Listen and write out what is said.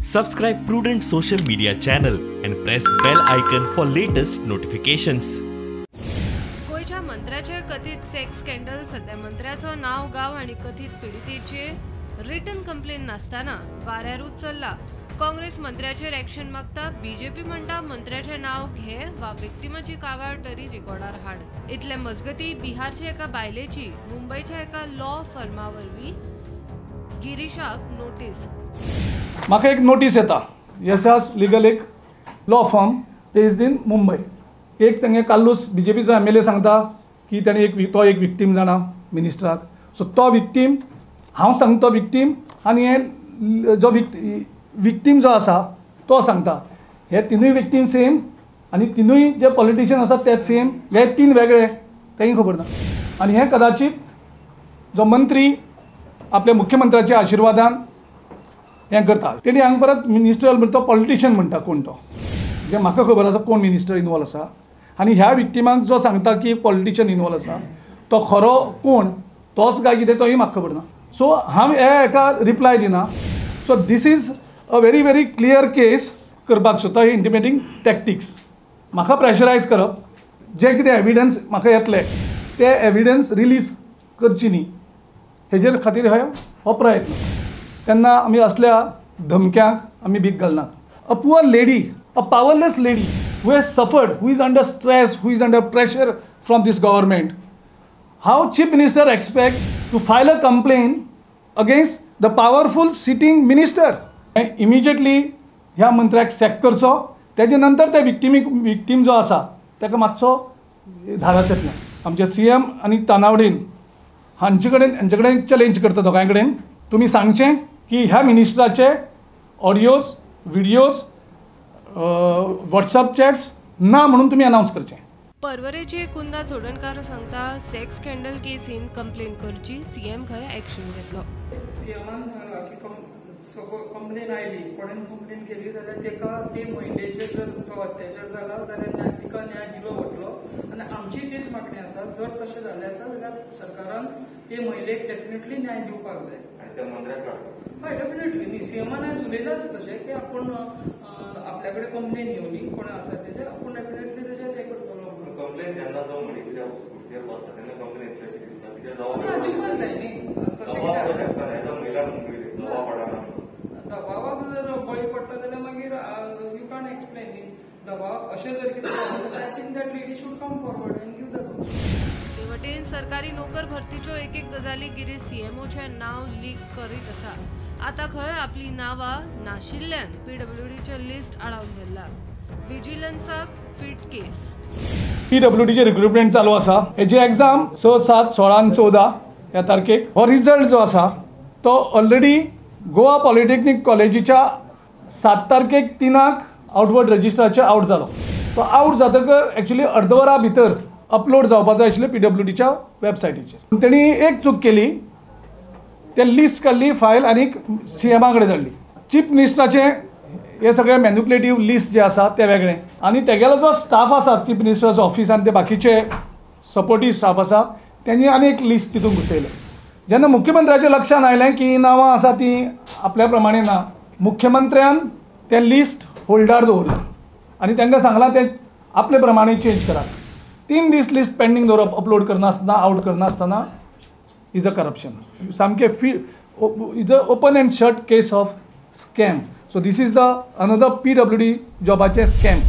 Subscribe Prudent Social Media channel and press bell icon for latest notifications. गोंयच्या मंत्र्याचे कथित sex scandal सध्या मंत्र्याचो नाव गांव आनी कथित पिडितेचे रिटर्न कंप्लेन नासतना वाऱ्यारूच चल्ला. काँग्रेस मंत्र्याचेर एक्शन मागता, बीजेपी म्हणटा मंत्र्याचें नाव घे वा विक्टिमाची कागाळ तरी रिकॉर्डार हाड. इतले मजगती बिहारच्या एका बायलेची मुंबयच्या एका लॉ फर्मा वरवीं गिरीशाक नोटीस. म्हाका एक नोटीस येता, यशास लिगल एक law firm based in Mumbai. एक तांगे कार्लूस बीजेपीचो MLA सांगता की ताणें एक तो एक विक्टीम जाणा मिनिस्टराक. सो तो विक्टीम हांव सांगता तो विक्टीम आनी हे जो विक्टीम जो आसा तो सांगता. हे तिनूय विक्टीम सेम आनी तिनूय जे पॉलिटिशियन आसा तेच सेम, हे तीन वेगळे तेंय खबर ना. आनी हें कदाचित जो मंत्री आपल्या मुख्यमंत्र्याच्या आशिर्वादान हें करता. तेणी हांगा परत मिनिस्टर म्हणटा तो पॉलिटिशियन म्हणटा कोण तो, जे म्हाका खबर आसा कोण मिनिस्टर इनवॉल्व आसा. आनी ह्या विक्टिमाक जो सांगता की पॉलिटिशियन इनवॉल्व आसा तो खरो कोण तोच काय कितें तोय म्हाका खबर ना. सो हांव हे हेका रिप्लाय दिना. So this is a very very clear case करपाक सोदता. ही इंटिमेटींग टॅक्टिक्स, म्हाका प्रेशरायज करप, जे कितें एविडन्स म्हाका येतले ते एविडन्स रिलीज करची न्ही हेजेर खातीर हो प्रयत्न. तेन्ना आमी असल्या धमक्यांक आमी भीक घालना. A poor lady, a powerless lady who has suffered, who is under stress, who is under pressure from this government, how chief minister expect to file a complaint against the powerful sitting minister? Immediately ह्या मंत्र्याक sack करचो, तेजे नंतर त्या victim जो आसा ताका मातसो धाडस येतलें. आमचे CM आनी तानावडीन हांचे कडेन हेंचे कडेन चॅलेंज करता दोगांय कडेन, तुमी सांगचें की ह्या मिनिस्टराचे ऑडियोज, व्हिडियोज, व्हॉट्सअप चॅट्स ना म्हणून तुमी अनावन्स करचें. पर्वरेचे कुंदा चोडणकार सांगता सेक्स स्कॅन्डल केसीन कंप्लेन करची, सीएम खंय एक्शन घेतलो. सीएमान सांगला की कंप्लेन आयली, कोणेन कंप्लेन केली जाल्यार तेका ते महिलेचेर जर तो अत्याचार जाला जाल्यार तिका न्याय दिलो वतलो. आनी आमची तीच मागणी आसा, जर तशें जाल्लें आसा जाल्यार सरकारान ते महिलेक डेफिनेटली न्याय दिवपाक जाय. हय, डेफिनेटली न्ही. सीएमान आयज उलयलाच तशें की आपूण आपल्या कडेन कंप्लेन येवनी कोण आसा तेजेर आपूण डेफिनेटली तेजेर हें करतलो. कंप्लेन जेन्ना तो मनीस त्या खुर्चेर बसता तेन्ना कंप्लेन येतली अशी दिसता, तिचेर दिवपाक जाय न्ही. महिला दबाव पडना, दबावाक जर बळी पडटा जाल्यार मागीर you can't explain न्ही. दबाव अशें जर कितें जाल्यार I think that lady should come forward and give the. ते वटेन सरकारी नोकर भरतीच्यो एक एक गजाली गिरीश सीएमओचें नांव लीक करीत आसा. आतां खंय आपली नांवां नाशिल्ल्यान पीडब्ल्यूडीचें लिस्ट आडावन धरला. विजिलन्साक फिट केस. पीडब्ल्यूडीचें रिक्रुटमेंट चालू आसा. हेजी एग्जाम 6, 7, 16 आनी 14 ह्या तारखेक. हो रिजल्ट जो आसा तो ऑलरेडी गोवा पॉलिटेक्नीक कॉलेजीच्या 7 तारखेक 3 आउटवर्ड रजिस्टराचेर आवट जालो. तो आवट जातकर एक्चुअली अर्द वरा भितर अपलोड जावपाचो आशिल्लें पीडब्ल्यूडीच्या वेबसायटीचेर. तेणी एक चूक केली, ते लिस्ट काडली फायल आनी सीएमा कडेन धाडली. चीफ मिनिस्टराचें हे सगळे मॅन्युपुलेटीव लिस्ट जे आसा ते वेगळें, आनी तेगेलो जो स्टाफ आसा चीफ मिनिस्टराचो ऑफिस आनी ते बाकीचे सपोर्टीव स्टाफ आसा तेणी आनी एक लिस्ट तितून घुसयलें. जेन्ना मुख्यमंत्र्याच्या लक्षांत आयलें की नांवां आसा तीं आपल्या प्रमाणे ना, मुख्यमंत्र्यान तें लिस्ट होल्डार दवरलें आनी तांकां सांगलां तें आपले प्रमाणे चेंज करात. 3 दीस लिस्ट पेंडींग दवरप, अपलोड करनासतना, आवट करनासतना is a corruption. सामकें is a open and shut case of scam. So this is the another PWD जॉबाचें scam.